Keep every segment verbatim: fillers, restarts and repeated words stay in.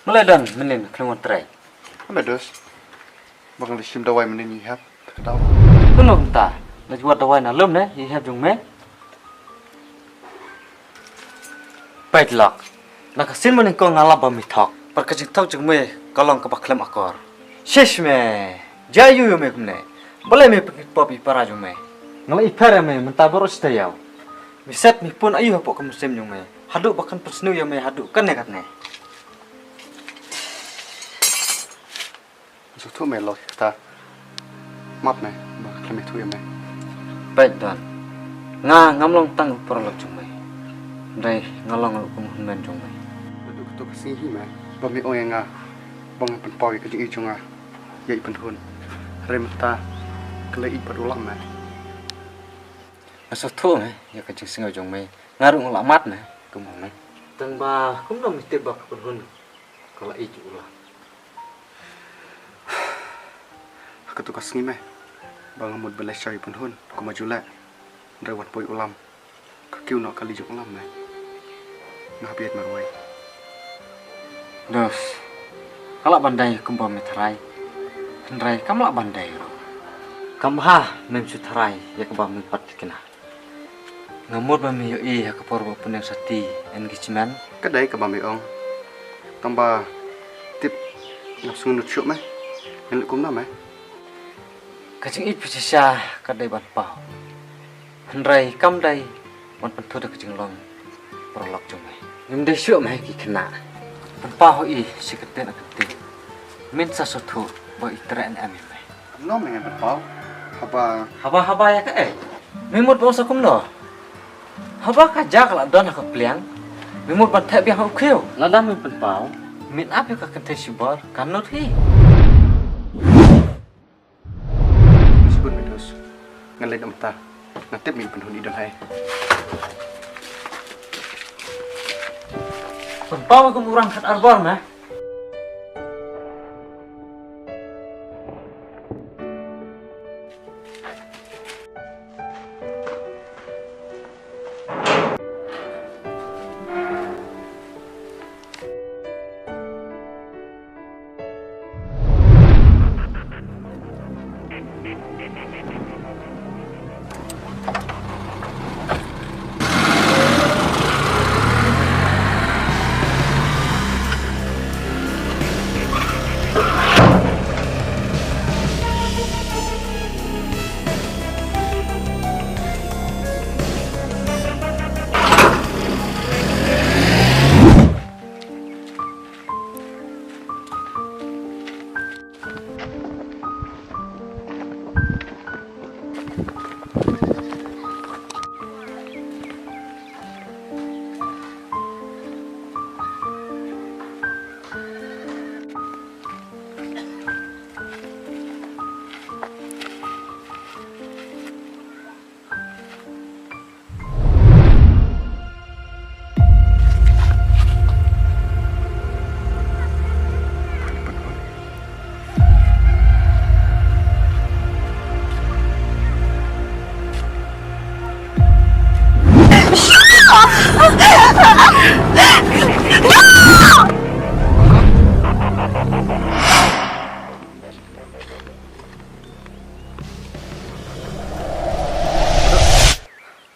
Mala don mynnin khlem wan trai. Ame dos. Bang li sim dawai mynnin i hep. Dau. Kumno mynta? La ju wad dawai na lum ne i hep jong me. Peit lok. Na ka sien mynnin ko nga lap ba mi thok. Par ka jingthok jong me ka long kaba khlem akor. Shish me. Ja ïu ïu me kumne. Balei me pynpop i para jong me. Nga la i pher ïa me mynta baroh shi taïew. Mi set mi pun aïu hapoh ka mynsiem jong me. Haduh ba kan pynsniew ïa me haduh kane kane. Sngewthuh me lok ta. Map me ba khlem ïathuh ïa me. Peit don. Nga ngam long tang u paralok jong me. Hynrei nga long ruh kum u hynmen jong me. Haduh kato ka sngi hi me ba me ong ïa nga ba ngan pynpaw ïa ka jingïeit jong nga ïa i Pynhun. Hynrei mynta ka la ïeit bad u lam me. Nga sngewthuh me ïa ka jingsngew jong me. Nga ruh nga la mad me kum u hynmen. Tang ba kumno me tip ba ka Pynhun ka la ïeit u lam. Ha kato ka sngi me ba nga mut ban leit sha i Pynhun kum u Juleh. Hynrei wan poi u lam. Ka kiew noh kali jong u lam me. Nga hap ïaid marwei. Dos. Ka lah ban dei kumba me tharai. Hynrei kam lah ban dei ruh. Kam bha mem shu tharai ïa kaba me pat thikna. Nga mut ba me ïohi ha ka por ba pyneng sati engagement. Ka dei kaba me ong. Tang ba tip ngam sngewthuh shuh me. Ngan leh kumno me. Ka jingïeit phi shisha ka dei ban paw. Hynrei kam dei ban pynthut da ka jinglong paralok jong me. Ngim dei shuh me ki khynnah. Pynpaw ha i shi kyntien ar kyntien. Min sa sngewthuh ba i treh ne em ïa me. Kumno me ngan pynpaw? Haba. Haba haba ïa kaei? Me mut ba sa kumno? Haba ka ja ka la don ha ka pliang. Me mut ban theh biang ha u khiew. Lada me pynpaw. Min ap ïa ka kynthei shibor ka nud hi. Shibun me dos. Ngan leit na mynta. Nga tip me i Pynhun i don hai. Pynpaw kum u rang khat arbor me.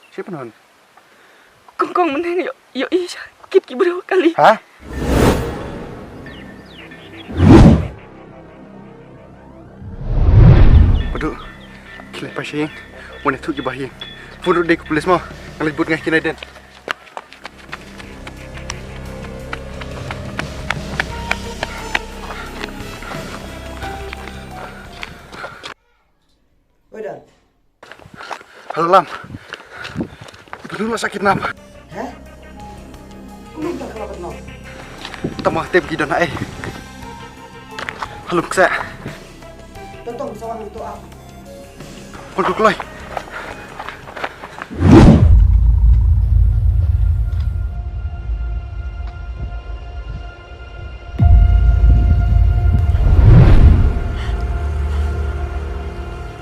Shi Pynhun. Kong kong mynheng ïoh ïoh i sha kit ki briew kali. Ha? Padu. Kine pa shing. Wan ïathuh ki ba hi. Phone ruh dei ka police mo. Nga leit bud ngai kine den. Oi, Dan. Hello, Lam. Pynhun la sah kidnap. Heh? Kumno ka la kidnap? Tang ba tip ki don haei. Hello, kse. Tong tong, sa wan to ah. Pynhun kloi.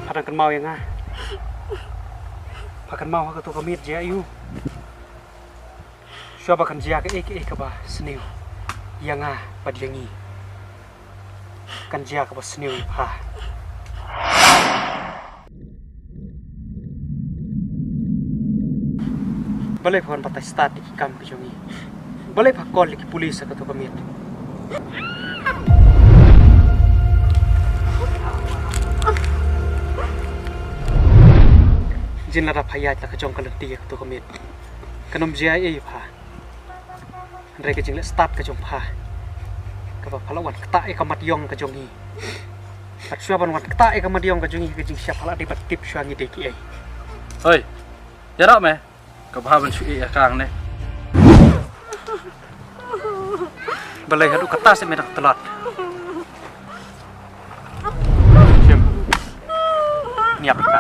Pha dang kynmaw ïa nga? Pha kynmaw ha kato ka miet jia ïa u? Shuwa ba kan jia kaei kaei kaba sniew. Ïa nga bad ïa ngi kan jia kaba sniew ïa pha. Balei pha wan batai stad ïa ki kam ki jong ngi? Balei pha call ïa ki pulit ha kato ka miet? Jin lada pha ïaid la ka jong ka lynti ha kato ka miet, kan ym jia ei ei ïa pha. Hynrei ka jingleh stad ka jong pha, kaba pha la wan ktah ïa ka mat ïong ka jong ngi. Bad shuwa ban wan ktah ïa ka mat ïong ka jong ngi, ka jingshai pha la dei ban tip shuwa ngi dei kiei. Hoi, ïarap me. Ka bha ban shu ïa ka hangne. Balei haduh katta seh me dang tlot? Shim. Ngiap ka.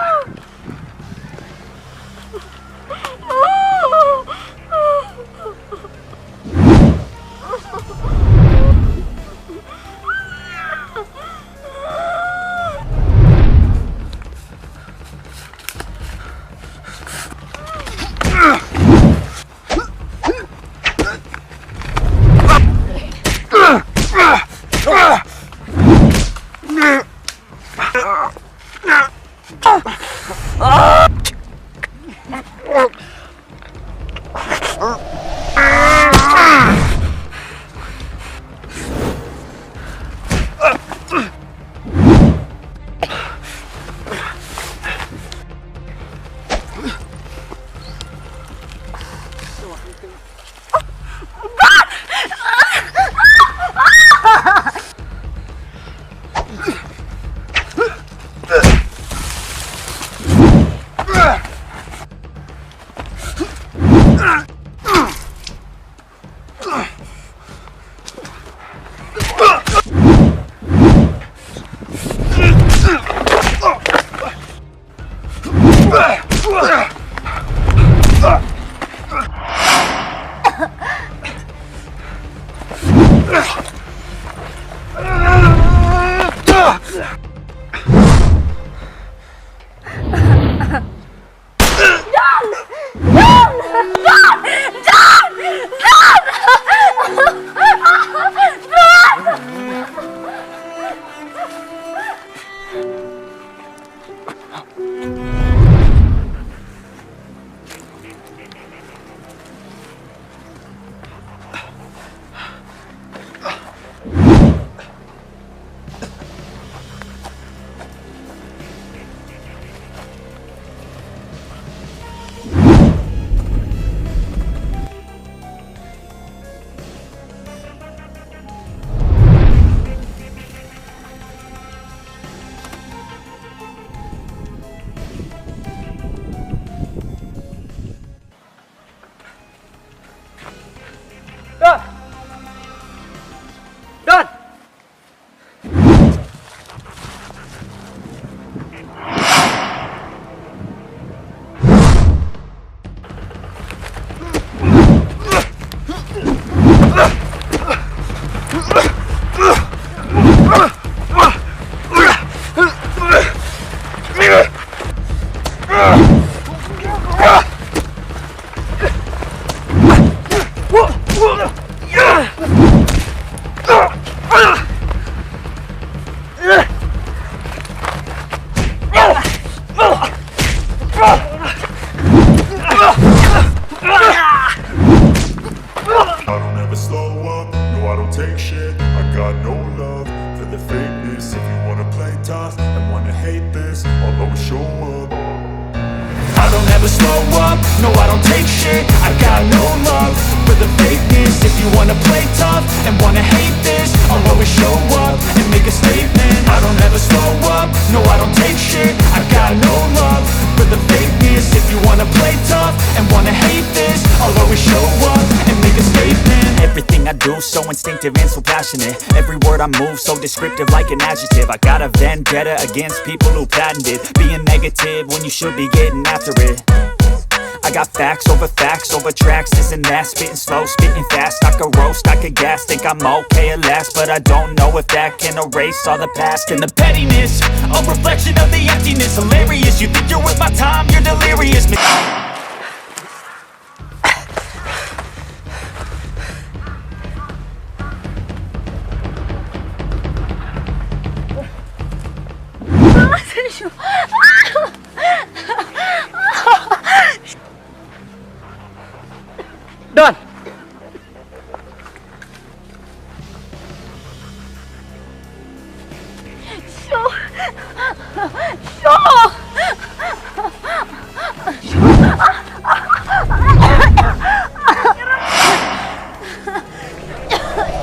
Don! Don! I don't ever slow up, no, I don't take shit. I got no love for the fakeness. If you wanna play tough and wanna hate this, I'll always show up. I don't ever slow up, no, I don't take shit. I got no love for the fakeness. If you wanna play tough and wanna hate this, I'll always show up and make a statement. I don't ever slow up, no, I don't take shit. I got no love for the fakeness. If you wanna play tough and wanna hate this, I'll always show up and make a statement. Everything I do so instinctive and so passionate. Every word I move so descriptive like an adjective. I got a vendetta against people who patented being negative when you should be getting after it. I got facts over facts over tracks, this and that. Spitting slow, spitting fast. I could roast, I could gas. Think I'm okay at last, but I don't know if that can erase all the past and the pettiness. A reflection of the emptiness. Hilarious, you think you're worth my time, you're delirious.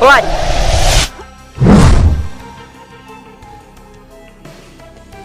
Wan.